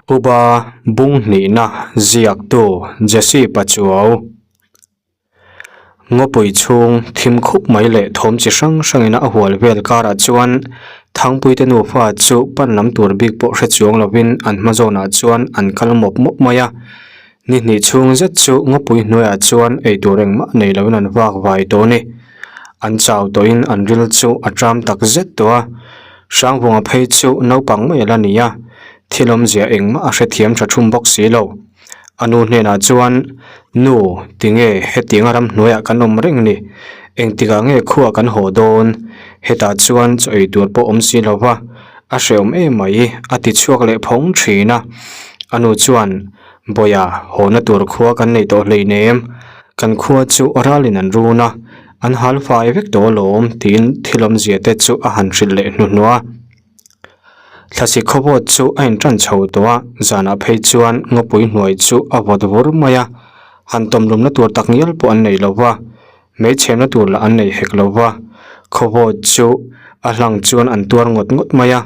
Upa bung hnihna ziaktu Jesse Pachuau. Ngawpui chhung thim khup mai leh thawm chi hrang hrangin a hual vel karah chuan Thangpuite nufa chu pan lam tur bik pawh hre chuang lovin an hma zawnah chuan an kal mawp mawp mai a. Ni hnih chhung zet chu ngawpui hnuaiah chuan eitur engmah nei lovin an vak vai tawh a ni. An chau tawhin an ril chu a ṭam tak zet tawh a. Hrangvunga phei chu naupang mai a la ni a, thil awmzia engmah a hrethiam tha thum bawk si lo. A nu hnenah chuan, Nu, tinge hetianga ramhnuaiah kan awm reng ni? Engtikah nge khuaa kan haw dawn? Hetah chuan chaw ei tur pawh awm si lo va, a hrehawm em mai, a ti chhuak leh phawng thin a. A nu chuan, Bawia, hawna tur khua kan nei tawh hleinem. Kan khua chu ralin an run a, an hal fai vek tawh alawm, tiin thil awmzia te chu a han hrilh leh hnuhnuah a. Thlasi khawvawt chu a intan chho tawh a, zanah phei chuan ngawpui hnuai chu a vawt vur mai a, han tawmlumna tur tak ngial pawh an nei lo va, hmeichhemna tur lah an nei hek lo va, khawvawt chu a hlang chuan an tuar ngawt ngawt mai a,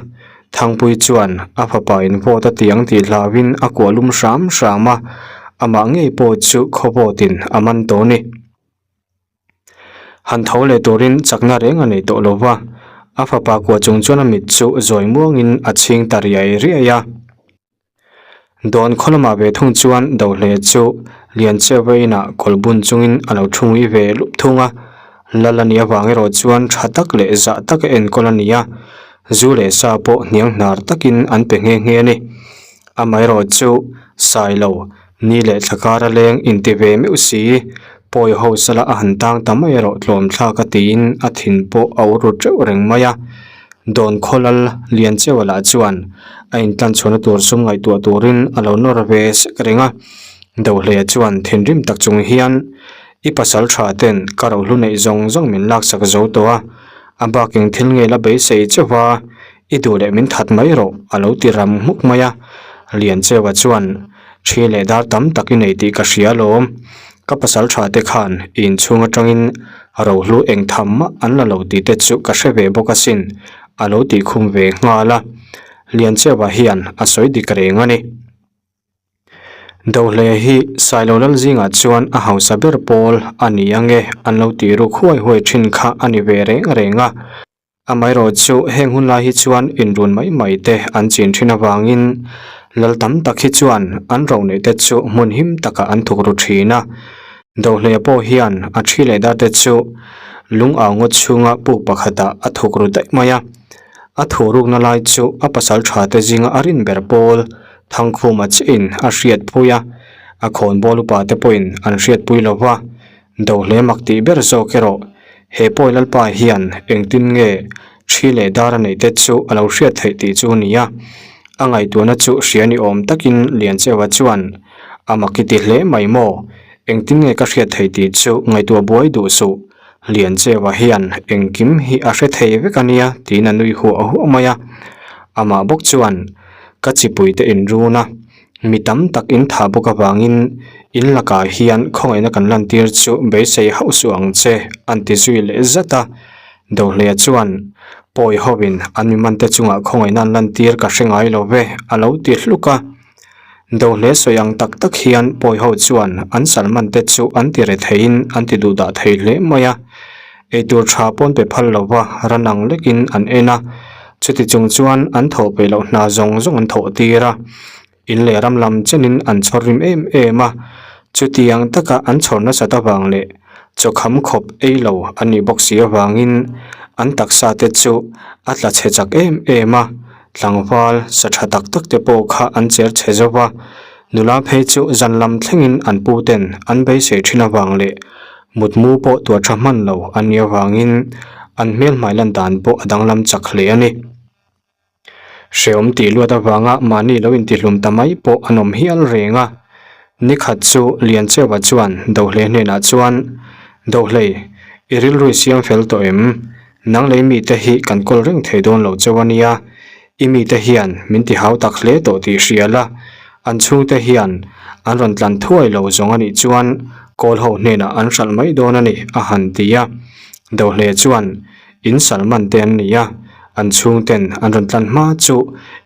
Thangpui chuan a fapa in vawt a ti ang tih hlauhin a kuah lum hram hram a, amah ngei pawh chu khawvawtin a man tawh a ni. Han tho leh turin chakna reng a nei tawh lo va, a fapa kuah chung chuan a mit chu zawi muangin a chhing ta riai riai a. Dawn khaw lamah ve thung chuan Dohle chu Liancheva inah kawl bun chungin a lo thu ngui ve lup thung a, Lal a nih avang erawh chuan tha tak leh zah taka enkawl a ni a, zu leh sa pawh hniang hnar takin an pe nghe nghe a ni. Amaherawhchu Sailo Ni leh thla kar a leng inti ve meuh si, pawi ho sala a han tang ta mai erawh tlawm thlak a tiin a thin pawh a ur ru teuh reng mai a. Dawn khawlal lian cheu lah chuan a intlanchhuahna tur sum ngaihtuah turin a lo nawr ve sek reng a. Dohleia chuan thinrim tak chung hian, I pasal tha ten ka rohlu neih zawng zawng min laksak zo tawh a, a bak eng thil nge la beisei cheu va, I duh leh min that mai rawh a lo ti ram hmuk mai a. Liancheua chuan, Thi leh dar tam tak i nei tih ka hria alawm. Ka pasal tha te khan i inchhung atangin rohlu eng tham mah an la lo tih te chu ka hre ve bawk asin a lo tih khum ve nghal a. Liancheua hian a sawi dik reng a ni. Dohle hi Sailo lal zingah chuan a hausa ber pawl a ni ange an lo tih ruk huai huai thin kha a ni ve reng reng a. Amaherawh chu heng hun lai hi chuan inrun mai mai te an chin thin avangin lal tam tak hi chuan an ro neih te chu hmun him takah an thuk ru thin a. Dohleia pawh hian a thi leh dar te chu lung au ngawt chhunga puk pakhatah a thuk ru daih mai a. A thuh rukna lai chu a pasal tha te zinga a rin ber pawl Thangkhuma chiahin a hriatpui a, a khawnbawl upa te pawhin an hriatpui lo va. Dohle mak tih ber zawk erawh he pawi lalpa hian engtin nge thi leh dar a neih te chu a lo hriat theih tih chu a ni a. A ngaihtuahna chu hria ni awm takin Liancheua chuan a mak i ti hle mai maw? Engtin nge ka hriat theih tih chu ngaihtuah buai duh suh. Liancheua hian engkim hi a hre thei vek a nia tiin a nui huah huah mai a. Amah bawk chuan ka chipuite inrun a. Mi tam tak in tha bawk avangin in lakah hian khawngaihna kan lantir chu beisei hauh suh ang che an ti zui leh zat a. Dohleia chuan pawi hovin an mi mante chungah khawngaihna an lantir ka hre ngai lo ve a lo ti hluk a. Dohle sawi ang tak tak hian pawi ho chuan an salmante chu an ti re theiin an ti duhdah thei hle mai a. Eitur tha pawn pe phal lova ran ang lekin an en a, chuti chung chuan an thawh peih loh hna zawng zawng an thawh tir a, in leh ram lam chenin an chhawr rim em em a, chutiang taka an chhawr nasat avang leh chawkham khawp ei lo an nih bawk si avangin an taksa te chu a tla chhe chak em em a, tlangval sa tha tak tak te pawh kha an cher chhe zo va, nula phei chu zan lam thlengin an pu ten an beisei thin avang leh Mutmu pawh tuah tha hman lo an nih avangin an hmel hmai lan dan pawh a danglam chak hle a ni. Hrehawm tih luat avanga mahni lo intihlum ta mai pawh an awm hial reng a. Nikhat chu Liancheua chuan Dohlei hnenah chuan, Dohlei, i rilru i siam fel tawh em? Nang lei mite hi kan kawl reng thei dawn lo cheu a nia. I mite hian min ti hau tak hle tawh tih hria la, an chhungte hian an rawn tlan thuai lo zawng a nih chuan kawl ho hnenah an hralh mai dawn a ni a han ti a. Dohle chuan, In Salman te an ni a, An chhungten an rawn tlan hma chu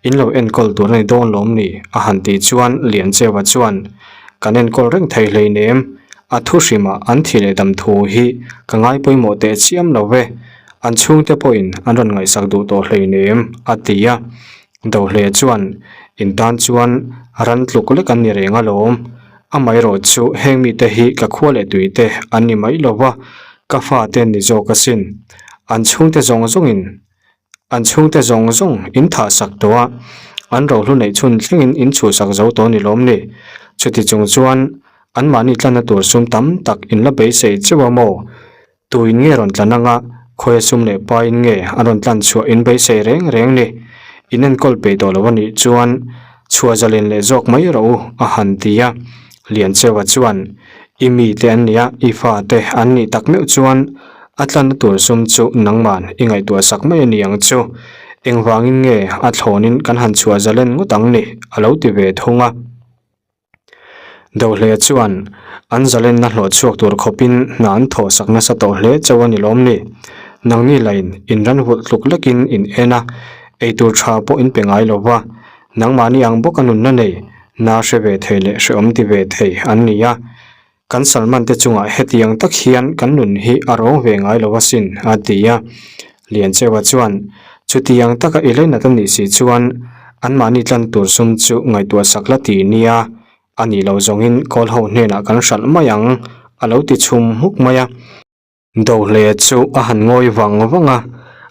in lo enkawl tur a ni dawn lawm ni? a han tih chuan Liancheua chuan, Kan enkawl reng thei hleinem, a thu hrimah an thi leh dam thu hi ka ngai pawimawh teh chiam lo ve, an chhungte pawhin an rawn ngaihsak duh tawh hleinem, a ti a. Dohle chuan, In tan chuan ran tluk lek an ni reng alawm, amaherawh chu heng mite hi ka khua leh tuite an ni mai lo va, ka fate an ni zawk asin. An chhungte zawng zawngin an chhungte zawng zawng in thah sak tawh a, an rohlu neih chhun thlengin in chhuhsak zo tawh ni lawm ni? Chuti chung chuan anmahni tlanna tur sum tam tak in la beisei cheu a maw? Tuin nge rawn tlan anga khawia sum leh pain nge an rawn tlan chhuah in beisei reng reng ni? In enkawl peih tawh lo a nih chuan chhuah zalen leh zawk mai rawh u a han ti a. Liancheua chuan I mite an nia, i fate an nih tak meuh chuan a tlanna tur sum chu nangman i ngaihtuah sak mai a ni ang chu. Engvangin nge a thlawnin kan han chhuah zalen ngawt ang ni? a lo ti ve thung a. Dohlea chuan an zalenna hlawh chhuak tur khawpin hna an thawh sak nasa tawh hle chauh a ni lawm ni? Nangni lain in ran vulh tluk lekin in en a, eitur tha pawh in pe ngai lo va, nangmahni ang bawka nunna nei, na hre ve thei leh hrehawm ti ve thei an ni a. Kan Salman te chungah hetiang tak hian kan nun hi a rawng ve ngai lo asin, a ti a. Liancheua chuan, Chutiang taka i leinat a nih si chuan anmahni tlan tur sum chu ngaihtuah sak la ti nia, a nih loh zawngin kawl ho hnenah kan hralh mai ang, a lo ti chhum hmuk mai a. Dohle chu a han ngawi vang vang a,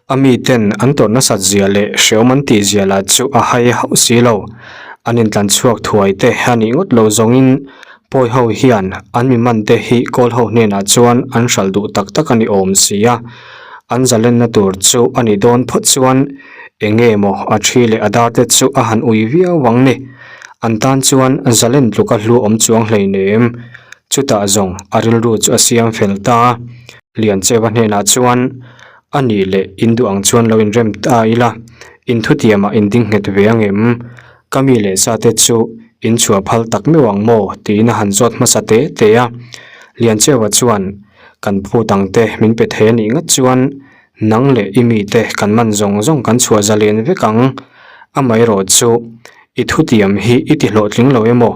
a miten an tawrh nasat zia leh hreawm an tih zia lah chu a hai hauh si lo. An intlan chhuak thuai te a nih ngawt lo zawngin pawi ho hian an mi man te hi kawl ho hnenah chuan an hralh duh tak tak a ni awm si a. An zalenna tur chu a nih dawn phawt chuan eng nge maw a thi leh a dar te chu a han ui viau ang ni. An tan chuan zalen tluk a hlu awm chuang hleinem. Chutah zawng a rilru chu a siam fel ta a, Liancheva hnenah chuan, A nih leh in duh ang chuan lo inrem ta ila, in thutiamah in ding nghet ve ang em? Ka mi leh sa te chu in chhuah phal tak meuh ang maw? tiin a han zawt hmasa te te a. Liancheva chuan, Kan phut ang te min pe thei a nih ngat chuan nang leh i mite kan man zawng zawng kan chhuah zalen vek ang. Amaherawh chu I thutiam hi i ti hlawhtling lo emaw,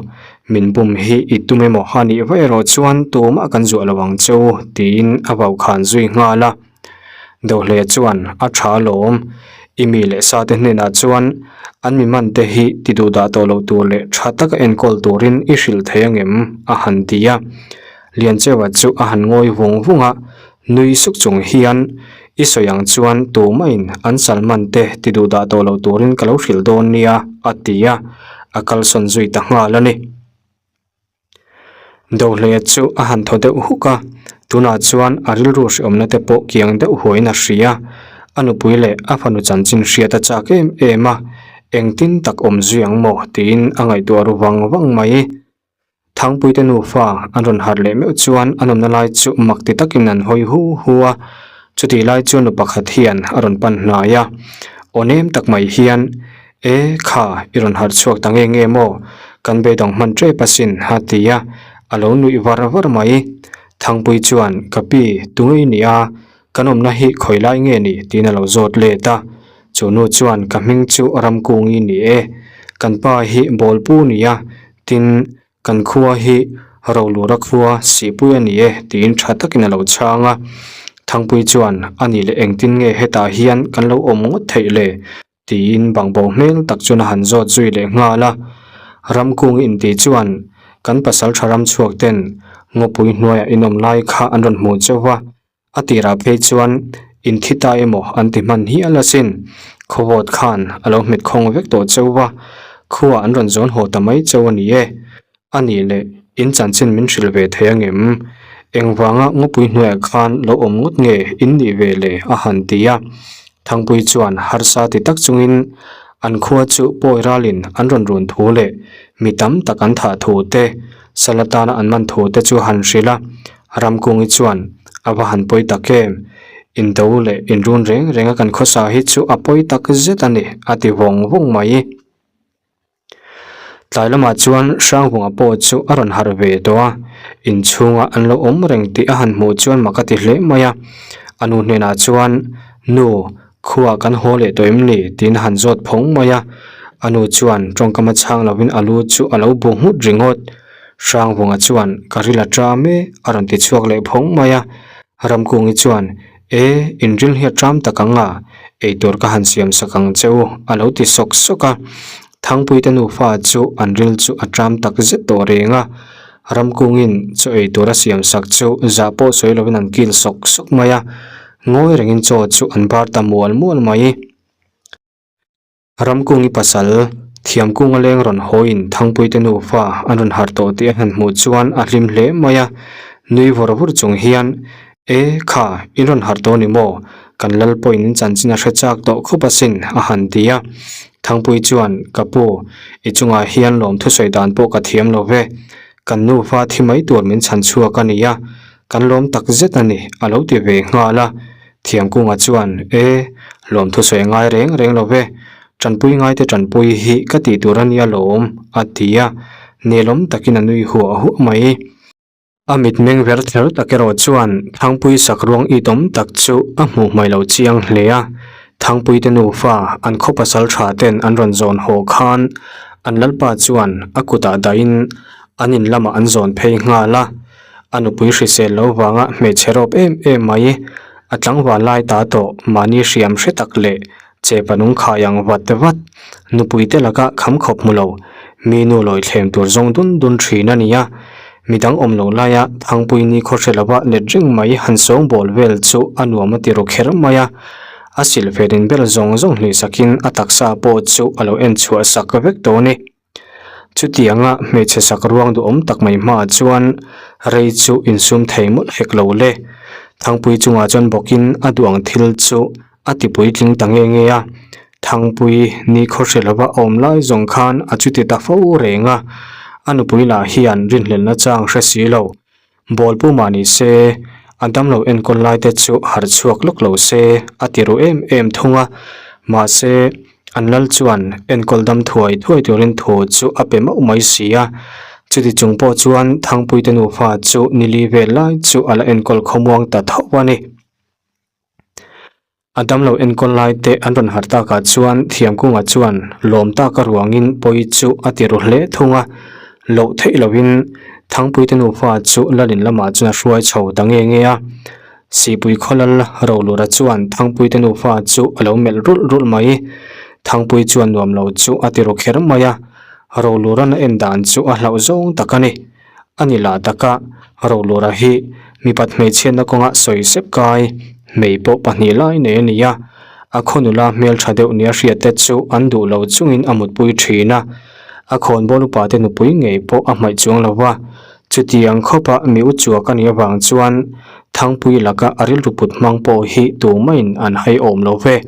min bum hi i tum emaw a nih vaih erawh chuan tumah kan zuah lo ang che u, tiin a vaukhân zui nghal a. Dohlea chuan a tha alawm, i mi leh sate hnenah chuan an mi mante hi ti duhdah tawh loh tur leh tha taka enkawl turin i hrilh thei angem? a han ti a. Liancheua chu a han ngawi vung vung a, Nui suk chung hian i sawi ang chuan tumahin an Salman te ti duh dah tawh loh turin ka lo hrilh dawn nia a ti a, a kalsawn zui ta nghal a ni. Dohlea chu a han thaw deuh huk a, tunah chuan a rilru hreawmna te pawh kiang deuh huaiin a hria. A nupui leh a fanu chanchin hriat a chak em em a, engtin tak awm zui ang maw tiin a ngaihtuah ru vang vang mai. Thangpuite nufa an rawn harh leh meuh chuan an awmna lai chu mak ti takin an hawi hu hu a, chutih lai chuan nu pakhat hian a rawn pan hnai a, aw nem tak mai hian, E, kha, i rawn harh chhuak ta nge nge maw? Kan beidawng hman tep asin, a ti a, a lo nuih var var mai. Thangpui chuan, Ka pi, tunge i nih a? Kan awmna hi khawi lai nge ni? tiin a lo zawt let a. Chu nu chuan, Ka hming chu Ramkungi ni e. Kan pa hi Bawlpu ni a, Tin, kan khua hi Rolura khua Sihpui a ni e tiin tha takin a lo chhang a. Thangpui chuan, A nih leh engtin nge hetah hian kan lo awm ngawt theih le? tiin bangbo hmel tak chuan a han zawt zui leh nghal a. Ramkung inti chuan, Kan pasal tha ram chhuak ten ngawpui hnuaiah inawm lai kha an rawn hmuh chauh va, A tirah phei chuan in thi ta emaw an ti hman hial asin. Khawvawt khan a lo hmet khawng vek tawh cheu va, khua an rawn zawn haw ta mai cheu a ni e. A nih leh in chanchin min hrilh ve thei angem? Engvanga ngawpui hnuaiah khan lo awm ngawt nge in nih ve le? a han ti a. Thangpui chuan harsa ti tak chungin an khua chu pawi ralin an rawn run thu leh mi tam tak an thah thu te, sal atana an man thu te chu a han hrilh a. Ramkungi chuan a va han pawi tak em? Indo leh inrun reng renga kan khawsa hi chu a pawi tak zet a ni, a ti vawng vawng mai. Tlai lamah chuan Hrangvunga pawh chu a rawn harh ve tawh a, inchhunga an lo awm reng tih a han hmuh chuan mak a ti hle mai a. A nu hnenah chuan, Nu! Khuaah kan haw leh tawh em ni? tiin a han zawt phawng mai a. A nu chuan tawngkam a chhang lovin a lu chu a lo bu nghut ringawt. Hrangvunga chuan, Ka ril a ṭam e, a rawn ti chhuak leh phawng mai a. Ramkungi chuan, E, in ril hi a ṭam tak ang a, eitur ka han siam sak ang che u, a lo ti sawk sawk a. Thangpuite nufa chu an ril chu a ṭam tak zet tawh reng a. Ramkungin chaw eitur a siam sak chu zah pawh sawi lovin an kil sawk sawk mai a. Ngawi rengin chaw chu an bar ta mual mual mai. Ramkungi pasal, Thiamkunga leng rawn hawiin Thangpuite nufa an rawn harh tawh tih a han hmuh chuan a hlim hle mai a, nui vawr vawr chung hian, E, kha, in rawn harh tawh ni maw? Kan lal pawhin in chanchin a hre chak tawh khawp asin, a han ti a. Thangpui chuan, Ka pu, i chungah hian lawmthusawi dan pawh ka thiam lo ve. Kan nufa thi mai tur min chhan chhuak a ni a, kan lawm tak zet a ni, a lo ti ve nghal a. Thiamkunga chuan, E, lawmthu sawi ngai reng reng lo ve, tanpui ngaite tanpui hi ka tih tur a nia lawm, a ti a, nelawm takin a nui huah huah mai. A mitmeng ver ther tak erawh chuan Thangpui sakruang itawm tak chu a hmuh hmai lo chiang hle a, Thangpuite nufa an khaw pasal tha ten an rawn zawn haw khan an lalpa chuan a kutah dahin an in lamah an zawn phei nghal a. A nupui hrisel lo vanga hmeichhe rawp em em mai, a tlangval lai ta tawh mahni hriam hre tak leh che panung khai ang vat vat, nupui te laka kham khawp hmu lo, mi nu lawi thlem tur zawng dun dun thin a ni a. Midang awm lo laia Thangpui ni khaw hre lova let reng mai han sawngbawl vel chu a nuam a ti ru kher mai a. A silhfen inbel zawng zawng hlihsakin a taksa pawh chu a lo en chhuah sak vek tawh a ni. Chutianga hmeichhe sak ruang duhawm tak mai hmaah chuan rei chu insum thei mawlh hek lo le. Thangpui chungah chuan bawkin a duh ang thil chu a ti puitling ta nge nge a. Thangpui ni khaw hre lova a awm lai zawng khan a chuti ta fo reng a. A nupui lah hian rinhlelhna chang hre si lo. Bawl pu mah ni se, a damlo enkawl lai te chu harh chhuak lawk lo se a ti ru em em thung a, mahse an lal chuan enkawl dam thuai thuai turin thu chu a pe mauh mai si a, chuti chung pawh chuan Thangpuite nufa chu nili vel lai chu a la enkawl khawmuang ta tho a ni. A damlo enkawl lai te an rawn harh takah chuan Thiamkunga chuan lawm taka ruangin pawi chu a ti ru hle thung a, loh theih lohin Thangpuite nufa chu Lalin lamah chuan a hruai chho ta nge nge a. Sihpui khawlal Rolura chuan Thangpuite nufa chu a lo melh rulh rulh mai. Thangpui chuan nuam lo chu a ti ru kher mai a, Rolura'n a en dan chu a hlauh zawng tak a ni. A ni lah taka Rolura hi mipat hmeichhiatna kawnga sawi sep kai hmei pawh pahnih lai nei a ni a, a khaw nula hmeltha deuh nia hriat te chu an duh lo chungin a mutpui thin a, a khawnbawl upa te nupui ngei pawh a hmaih chuang lo va, chutiang khawpa mi u chuak a nih avang chuan Thangpui laka a rilru put hmang pawh hi tumaiin an hai awm lo ve.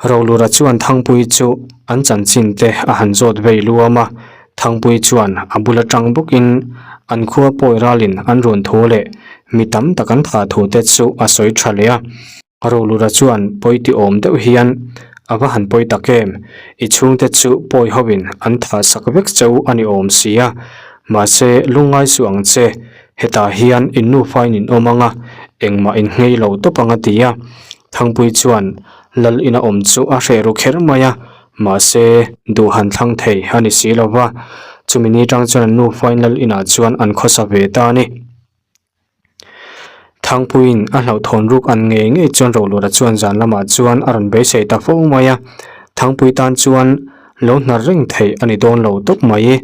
Rolura chuan Thangpui chu an chanchin te a han zawt vei luam a, Thangpui chuan a bul atang bawkin an khua pawi ralin an rawn thu leh mi tam tak an thah thu te chu a sawi tha leh a. Rolura chuan pawi ti awm deuh hian a va han pawi tak em, i chhungte chu pawi hovin an thah sak vek cheu a ni awm si a, mahse lungngai suh ang che, hetah hian in nufain in awm ang a, engmah in nghei lo tawp ang a ti a. Thangpui chuan Lal ina awm chu a hreh ru kher mai a, mahse duh han thlang thei a ni si lo va. Chumi ni tang chuan an nufain Lal inah chuan an khawsa ve ta a ni. Thangpuiin a hlauhthawn ruk an ngei ngei chuan Rolura chuan zan lamah chuan a rawn beisei ta fo mai a, Thangpui tan chuan lo hnar reng theih a ni dawn lo tawp mai.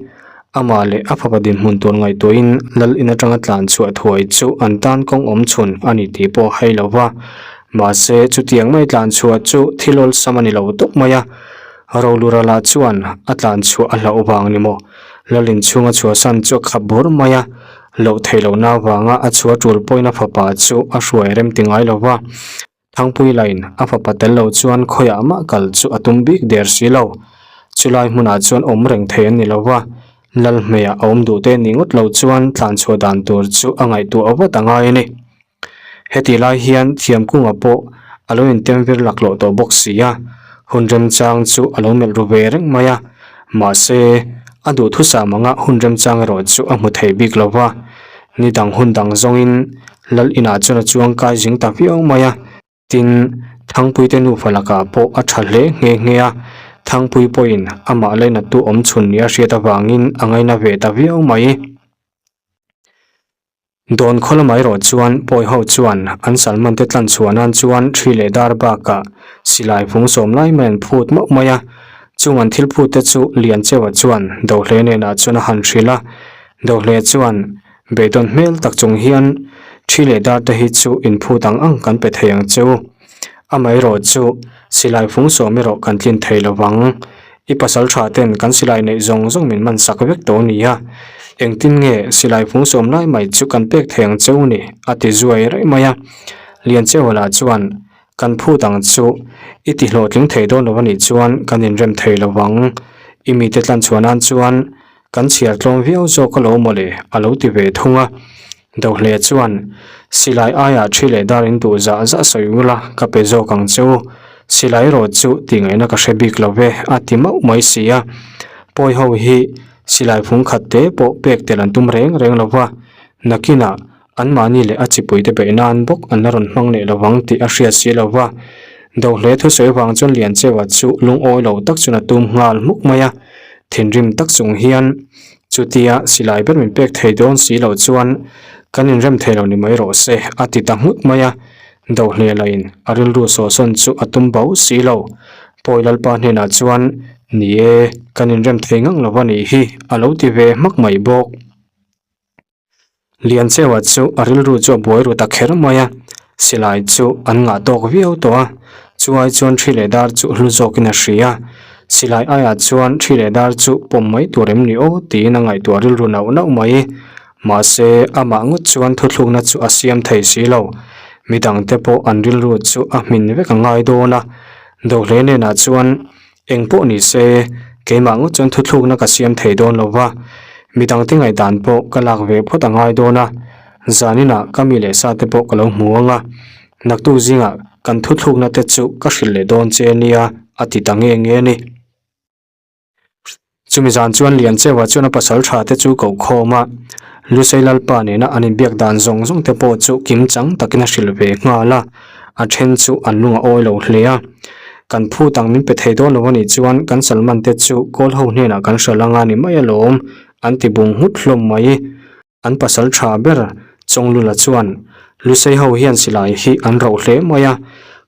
Amah leh a fapa dinhmun tur ngaihtuahin Lal in atanga tlan chhuah thuai chu an tan kawng awm chhun a ni tih pawh hai lo va. Mahse, chutiang mai tlan chhuah chu thil awlsam a ni lo tawp mai a. Rolura lah chuan a tlan chhuah a hlauh vang ni maw? Lal in chhunga chhuahsan chu a khap bur mai a. Loh theih lohna avanga a chhuah tul pawhin a fapa chu a hruai rem ti ngai lo va. Thangpui lain a fapa tel lo chuan khawiah mah kal chu a tum bik der si lo. Chulai hmunah chuan awm reng thei an ni lo va, Lalhmeiah a awm duh te ni ngawt lo chuan tlanchhuah dan tur chu a ngaihtuah vat a ngai a ni. Hetih lai hian Thiamkunga pawh a lo intem vir laklawh tawh bawk si a, hun remchang chu a lo melh ru ve reng mai a, mahse a duhthusam anga hun remchang erawh chu a hmu thei bik lo va, ni dang hun dang zawngin Lal inah chuan a chuang kai zing ta viau mai a. Tin, Thangpuite nufa lakah pawh a tha hle nghe nghe a, Thangpui pawhin amah lainattu awm chhun nia hriat avangin a ngaina ve ta viau mai. Dawn khaw lamah erawh chuan pawi ho chuan an Salman te tlan chhuah nan chuan thi leh dar bakah silai fung sawm lai mai an phut mauh mai a, chung an thil phut te chu Liancheua chuan Dohle hnenah chuan a han hrilh a, Dohle chuan beidawn hmel tak chung hian thi leh dar te hi chu in phut ang ang kan pe thei ang che u, amaherawh chu silai fung sawm erawh kan tlin thei lo vang. I pasal tha ten kan silai neih zawng zawng min man sak vek tawh a ni a, engtin nge silai fung sawm lai mai chu kan pek thei ang cheu ni? a ti zuai raih mai a. Liancheuhala chuan, Kan phut ang chu, i ti hlawhtling thei dawn lo a nih chuan kan inrem thei lo vang. I mite tlan chhuah nan chuan kan chhiar tlawm viau zawk alawm mawle a lo ti ve thung a. Dohle chuan, Silai aiah thi leh dar in duh zah zah sawi ula ka pe zawk ang che u. Silai erawh chu tih ngaihna ka hre bik lo ve a ti mauh mai si a. Pawi ho hi silai phung khat te pawh pek tel an tum reng reng lo va, nakinah anmahni leh a chipuite beih nan bawk an la rawn hmang leh lo vang tih a hriat si lo va. Dohle thusawi vang chuan Liancheua chu lungawi lo tak chuan a tum nghal hmuk mai a. Thinrim tak chung hian Chutia silai ber min pek thei dawn si loh chuan kan inrem thei lo ni mai rawh se a ti ta nghut mai a, Dohle lahin a rilru sawhsawn chu a tum bo si lo. Pawi Lalpa hnenah chuan Ni e, kan inrem thei ngang lo a nih hi a lo ti ve hmak mai bawk. Liancheua chu a rilru chu a buai ru ta kher mai a, silai chu an ngah tawk viau tawh a, chuai chuan thi leh dar chu hlu zawkin a hria. Silai aiah chuan thi leh dar chu pawm mai tur em ni aw tiin a ngaihtuah rilru nauh nauh mai. Mahse, amah ngawt chuan thuthlukna chu a siam thei si lo. Midangte pawh an rilru chu a hmin vek a ngai dawn a, Dohle hnenah chuan Eng pawh ni se, keimah ngawt chuan thuthlukna ka siam thei dawn lo va, midangte ngaihdan pawh ka lak ve phawt a ngai dawn a, zaninah ka mi leh sa te pawh ka lo hmu ang a, naktuk zingah kan thuthlukna te chu ka hrilh leh dawn che nia a ti ta nge nge a ni. Chumi zan chuan Liancheua chuan a pasal tha te chu koh khawm a, Lusei Lalpa nena an inbiak dan zawng zawng te pawh chu kim chang takin a hrilh ve nghal a, a then chu an lung a awi lo hle a. Kan phut ang min pe thei dawn lo a nih chuan kan Salman te chu kawl ho hnenah kan hrilh anga ni mai alawm an ti bung nghut hlawm mai. An pasal tha ber Chawnglula chuan Lusei ho hian silai hi an roh hle mai a,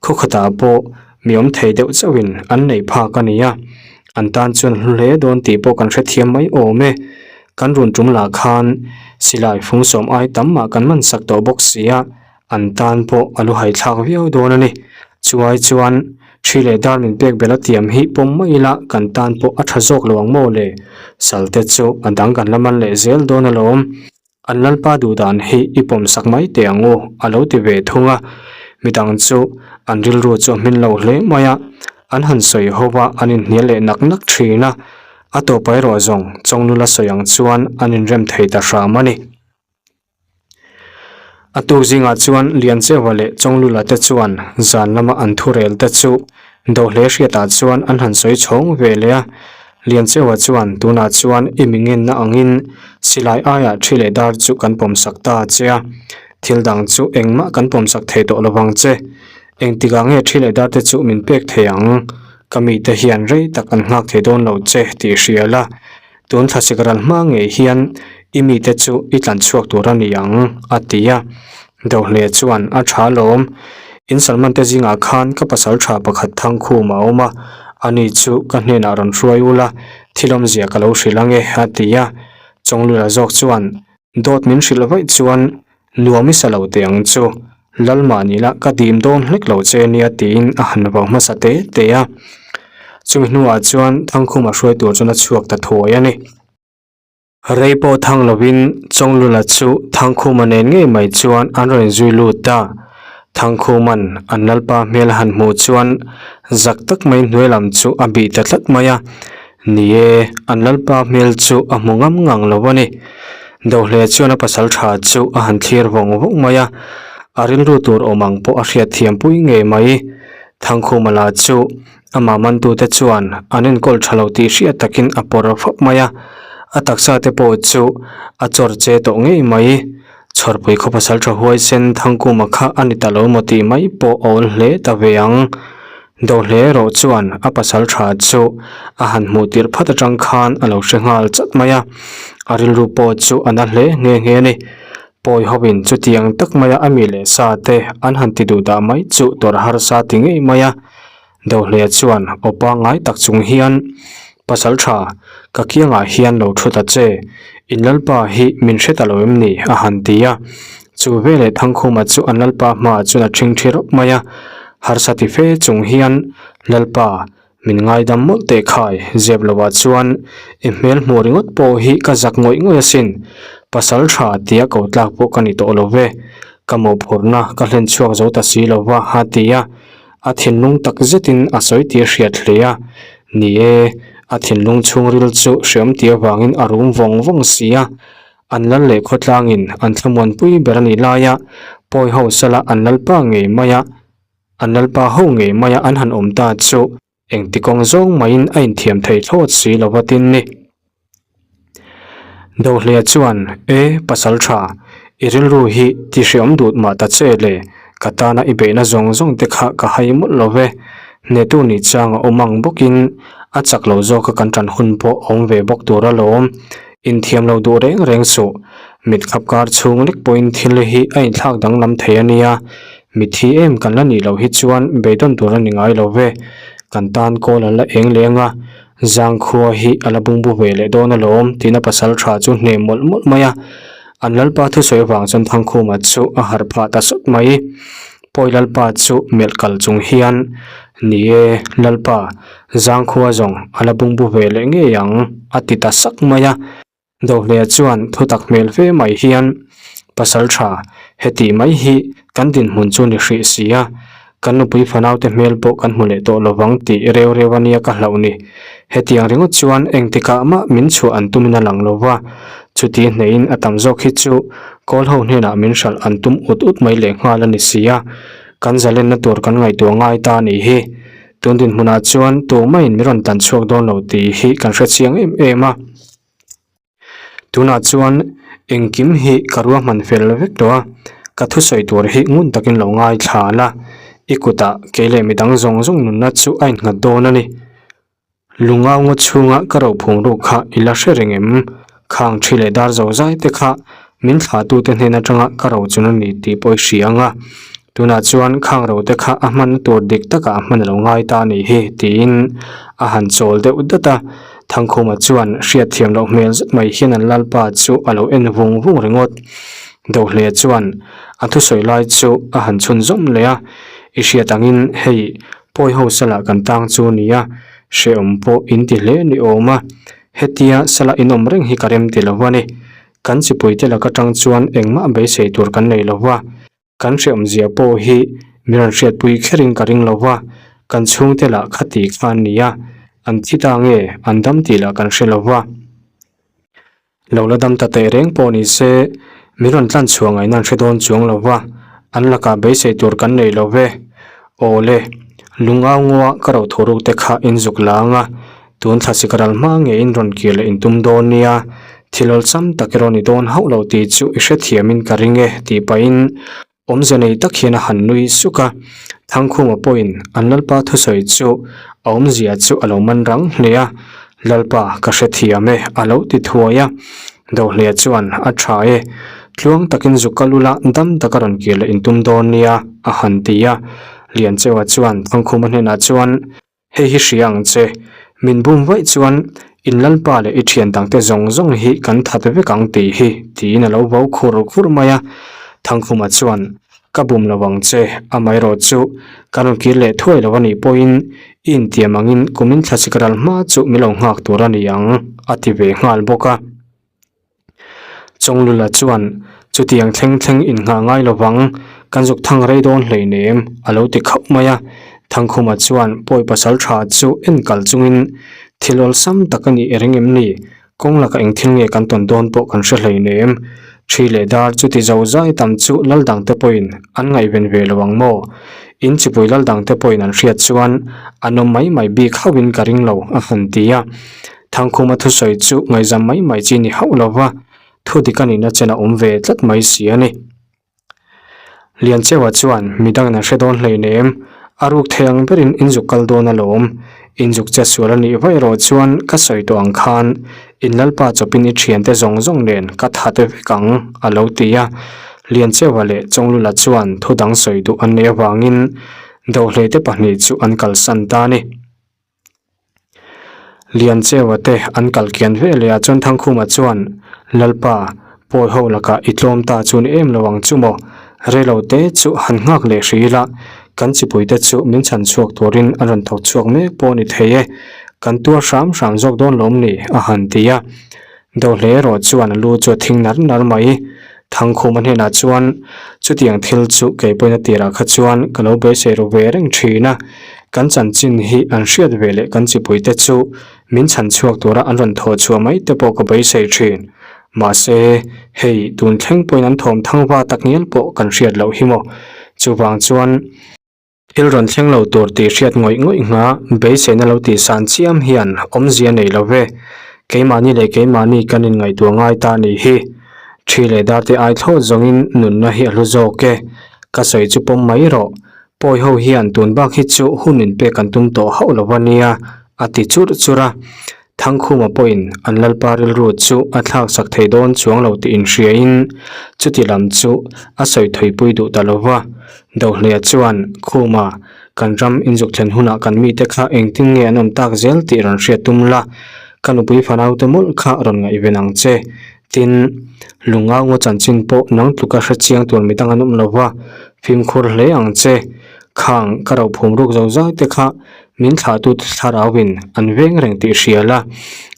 khaw khatah pawh mi awm thei deuh chauhin an neih phak a ni a, an tan chuan hlu hle dawn tih pawh kan hrethiam mai awm e. Kan run tum lah khan silai fung sawm ai tam mah kan man sak tawh bawk si a, An tan pawh a lu haithlak viau dawn a ni. Chuai chuan thi leh dar min pek belh a tiam hi pawm mai ila kan tan pawh a tha zawk lo ang maw le? Salte chu a dang kan la man leh zel dawn alawm. An lalpa duh dan hi i pawm sak mai teh ang u a lo ti ve thung a. Midang chu an rilru chu a hmin lo hle mai a, an han sawi ho va an inhnial leh nak nak thin a. A tawpa erawh zawng Chawngnula sawi ang chuan an inrem thei ta hram a ni. A tuk zingah chuan Liancheua leh Chawnglula te chuan zan lama an thurel te chu Dohle hriatah chuan an han sawi chhawng ve leh a. Liancheua chuan tunah chuan i mi ngenna angin silai aiah thi leh dar chu kan pawmsak ta che a, thil dang chu engmah kan pawmsak thei tawh lovang che. Engtikah nge thi leh dar te chu min pek thei ang? Ka mite hian rei tak an nghak thei dawn lo che tih hria la. Tun thlasik ral hma ngei hian i mite chu i tlan chhuak tur a ni ang, a ti a. Dohle chuan a tha lawm. In Salman te zingah khan ka pasal tha pakhat Thangkhum a awm a, ani chu ka hnenah rawn hruai ula, thil awmzia ka lo hrilh ange, a ti a. Chawnglula zawk chuan dawt min hrilh vaih chuan nuam i sa lo teh ang chu, Lalmah ni la ka dim dawn hlek lo che nia tiin a han vau hmasa te te a. Chumi hnuah chuan Thangkhuma hruai tur chuan a chhuak ta thuai a ni. Rei pawh thang lovin Chawnglula chu Thangkhuma nen ngei mai chuan an rawn inzui lut ta. Thangkhuman an lalpa hmel a han hmuh chuan zak tak mai hnuai lam chu a bih ta tlat mai a. Ni e, an lalpa hmel chu a hmu ngam ngang lo a ni. Dohle chuan a pasal tha chu a han thlir vawng vawng mai a, a rilru tur awm ang pawh a hriat thiam pui ngei mai. Thangkhuma lah chu amah mantute chuan an enkawl tha lo tih hriat takin a pawr fap mai a, a taksa te pawh chu a chawr che tawh ngei mai. Chhawrpui khaw pasal tha huaisen Thangkuma kha a ni ta lo maw tih mai pawh a awl hle ta ve ang. Dohle erawh chuan a pasal tha chu a han hmuh tirh phat atang khan a lo hre nghal chat mai a, a rilru pawh chu a na hle nghe nghe a ni. Pawi hovin chutiang tak maia a mi leh sa te an han ti duh dah mai chu tawrh harsa ti ngei mai a. Dohle chuan aw pangngai tak chung hian, Pasal tha, ka kiangah hian lo thu ta che, in lalpa hi min hre ta lo em ni? a han ti a. Chu veleh Thangkhuma chu an lalpa hmaah chuan a ṭhingṭhi rawp mai a. Harsa ti fe chung hian, Lalpa, min ngaidam mawlh teh khai, zep lovah chuan i hmel hmuh ringawt pawh hi ka zak ngawih ngawih asin. Pasal tha tia ko tlak pawh ka ni tawh lo ve, ka mawhphurhna ka hlen chhuak zo ta si lo va, a ti a. A thinlung tak zetin a sawi tih a hriat hle a, ni e, a thinlung chhungril chu hreawm tih avangin a rum vawng vawng si a, an lal leh khawtlangin an thlamuanpui ber a nih laia pawi ho sala an lalpa ngei maia an lalpa ho ngei maia an han awm ta chu engti kawng zawng maiin a inthiam thei thlawt si lo va tin ni. Dohlea chuan, E, pasal tha, i rilru hi ti hreawm dut mah ta che le, ka tana i beihna zawng zawng te kha ka hai mawlh lo ve. Hnetu ni chang a awm ang bawkin a chak lo zawka kan tan hun pawh a awm ve bawk tur alawm. Inthiam lo duh reng reng suh. Mit khap kar chhung lek pawhin thil hi a inthlak danglam thei a nia. Mithi em kan la nih loh hi chuan beidawn tur a ni ngai lo ve. Kan tan kawl an la eng leng a. Zangkhua hi a la bungbu ve leh dawn alawm tiin a pasal tha chu hne mawlh mawlh mai a. An lalpa thusawi avang chuan Thangkhuma chu a harh phah ta sawt mai. Pawi lalpa chu melh kal chung hian, Ni e, lalpa, Zangkhua zawng a la bungbu ve leh ngei ang a ti ta sak mai a. Dohlea chuan thutak hmel fe mai hian, Pasal tha, heti mai hi kan dinhmun chu ni hrih si a, kan nupui fanaute hmel pawh kan hmu leh tawh lovang tih reu reu a nia ka hlauh ni. Hetiang ringawt chuan engtikah mah min chhuah an tumin a lang lo va, chuti hneihin a tam zawk hi chu kawl ho hnenah min hralh an tum ut ut mai lehnghal a ni si a, kan zalenna tur kan ngaihtuah ngai ta a nih hi. Tun dinhmunah chuan tumah-in min rawn tan chhuak dawn lo tih hi kan hrechiang em em a. Tunah chuan engkim hi ka ruahman fel vek tawh a, ka thusawi tur hi ngun takin lo ngaithla la, i kutah kei leh midang zawng zawng nunna chu a innghat dawn a ni. Lungau ngaw chhunga ka rophung ruk kha i la hre reng em? Khang thi leh dar zo zai te kha min thlahtute hnen atanga ka ro chun a ni tih pawh i hria ang a, tunah chuan khang ro te kha a hmanna tur dik takah a hman a lo ngai ta a nih hi tiin a han chawl deuh dat a. Thangkhuma chuan hriatthiam loh hmel zet mai hian an lalpa chu a lo en vung vung ringawt. Dohlea chuan a thusawi lai chu a han chhun zawm leh a, I hriat angin hei pawi ho sala kan tang chu a nia, hrehawm pawh in ti hle ni awm a, hetia sala in awm reng hi ka rem ti lo a ni. Kan chipuite lak atang chuan engmah beisei tur kan nei lo va. Kan hreawmzia pawh hi mi rawn hriatpui kherin ka ring lo va, kan chhungte lah khati kha an ni a, an thi ta nge an dam tih lah kan hre lo va. Lo la dam ta teh reng pawh ni se, mi rawn tlan chhuah ngaihna an hre dawn chuang lo va, an lakah beisei tur kan nei lo ve. Aw le, lungau ngaw a ka ro thuruk te kha in zuk lang a, tun thla sik ral hma ngeiin rawn kir leh in tum dawn nia, thil awlsam tak erawh ni dawn hauh lo tih chu i hrethiamin ka ring e tih pahin awmze nei tak hian a han nui suk a. Thangkhuma pawhin an Lalpa thusawi chu a awmzia chu a lo man rang hle a, Lalpa ka hrethiam e a lo ti thuai a. Dohlea chuan a tha e, tluang takin zu kal ula dam taka rawn kir leh in tum dawn nia a han ti a. Liancheua chuan Thangkhuma hnenah chuan, Hei hi hria ang che, min bum vaih chuan in lalpa leh i thian dangte zawng zawng hi kan that vek ang tih hi tiin a lo vo khur khur mai a. Thangkhuma chuan, Ka bum lo ang che, amaherawh chu kan rawn kir leh thuai lo a nih pawhin i intiam angin kumin thlasik ral hma chu min lo nghak tur a ni ang a ti ve nghal bawk a. Chawnglula chuan, Chutiang thleng thleng innghah ngai lovang, kan zuk thang rei dawn hleinem, a lo ti khauh mai a. Thangkhuma chuan pawi pasal tha chu en kal chungin, Thil awlsam tak a nih i ring em ni? Kawng lakah eng thil nge kan tawn dawn pawh kan hre hleinem. Thi leh dar chuti zo zai tam chu lal dangte pawhin an ngaihven ve lo ang maw? In chipui lal dangte pawhin an hriat chuan an awm mai mai bik hauhin ka ring lo, a han ti a. Thangkhuma thusawi chu ngaihzam mai mai chi ni hauh lo va. Thudik a nihna chen a awm ve tlat mai si a ni. Liancheua chuan midangin an hre dawn hleinem, a ruk thei ang berin in zuk kal dawn alawm, in zuk che sual a nih vaih erawh chuan ka sawi tawh ang khan in lalpa chawpin i thiante zawng zawng nen ka that vek ang a lo ti a. Liancheua leh Chawnglula chuan thu dang sawi duh an neih avangin Dohleite pahnih chu an kalsan ta a ni. Liancheua te an kal kian ve leh a chuan Thangkhuma chuan, Lalpa, pawi ho lakah i tlawm ta chu ni em lo ang chu maw? Reilo te chu han nghak leh hri ila, kan chipuite chu min chhan chhuak turin an rawn thawk chhuak mek pawh ni thei e, kan tuar hram hram zawk dawn lawm ni? a han ti a. Dohle erawh chuan a lu chu a thing nar nar mai. Thangkhuma hnenah chuan, Chutiang thil chu kei pawhin a tirah kha chuan ka lo beisei ru ve reng thin a, kan chanchin hi an hriat ve leh kan chipuite chu min chhan chhuak tura an rawn thawh chhuah mai te pawh ka beisei thin. Mahse, hei tun thleng pawhin an thawm thangva tak ngial pawh kan hriat loh hi maw? Chuvang chuan. Thil rawn thleng lo tur tih hriat ngawih ngawih ngha beiseina lo tih san chiam hian awmzia nei lo ve. Keimahni leh keimahni kan inngaihtuah ngai ta nih hi. Thi leh darte ai thlawt zawngin nunna hi a hlu zawk e. Ka sawi chu pawm mai rawh. Pawi ho hian tun bak hi chu hun inpek an tum tawh hauh lo a nia, a ti churh churh a. Thangkhuma pawhin an lalpa rilru chu a thlaksak thei dawn chuang lo tih inhriain chuti lam chu a sawi thaipui duh ta lo va. Dohlea chuan, Khuma, kan ram inzuk thlen hunah kan mite kha engtin nge an awm tak zel tih rawn hriat tum la, ka nupui fanaute mawlh kha rawn ngaihven ang che. Tin, Lungaunga chanchin pawh nang tluka hre chiang tur midang an awm lo va, fimkhur hle ang che. Khang ka rophum ruk zo zai te kha Min thlahtute thlarauin an veng reng tih hria la,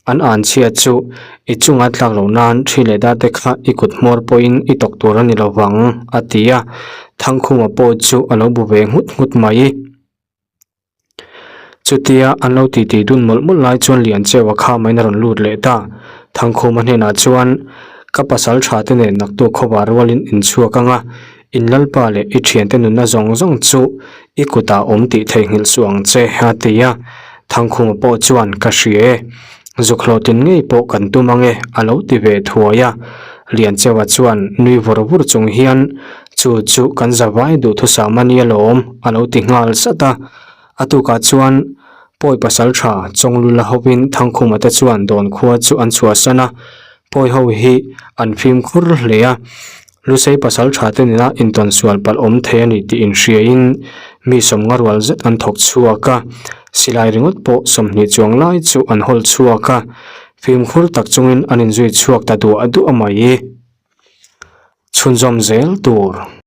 an an chhia chu i chunga tlak loh nan thi leh date kha i kut hmawr pawhin i tawk tur a ni lo vang, a ti a. Thangkhuma pawh chu a lo bu ve nghut nghut mai. Chutia an lo titi dun mawlh mawlh lai chuan Liancheua kha main a rawn lut leh ta. Thangkhuma hnenah chuan, Ka pasal tha te nen naktuk khawvar rualin inchhuak ang a, In lalpa leh i thiante nunna zawng zawng chu i kutah awm tih theihnghilh suh ang che, a ti a. Thangkhuma pawh chuan, Ka hria e. Zuk hlawhtlin ngei pawh kan tum ang e, a lo ti ve thuai a. Liancheua chuan nui vur vur chung hian, Chu chu kan zavai duhthusam a nia lawm, a lo ti nghal sat a. A tukah chuan Pawi pasal tha Chawnglula hovin Thangkhuma te chuan dawn khua chu an chhuahsan a. Pawi ho hi an fimkhur hle a. Lusei pasal tha te nena intawn sual palh awm thei a ni tih inhriain mi sawmnga rual zet an thawk chhuak a, silai ringawt pawh 20 chuang lai chu an hawl chhuak a, fimkhur tak chungin an inzui chhuak ta duah duah mai. Chhunzawm zel tur.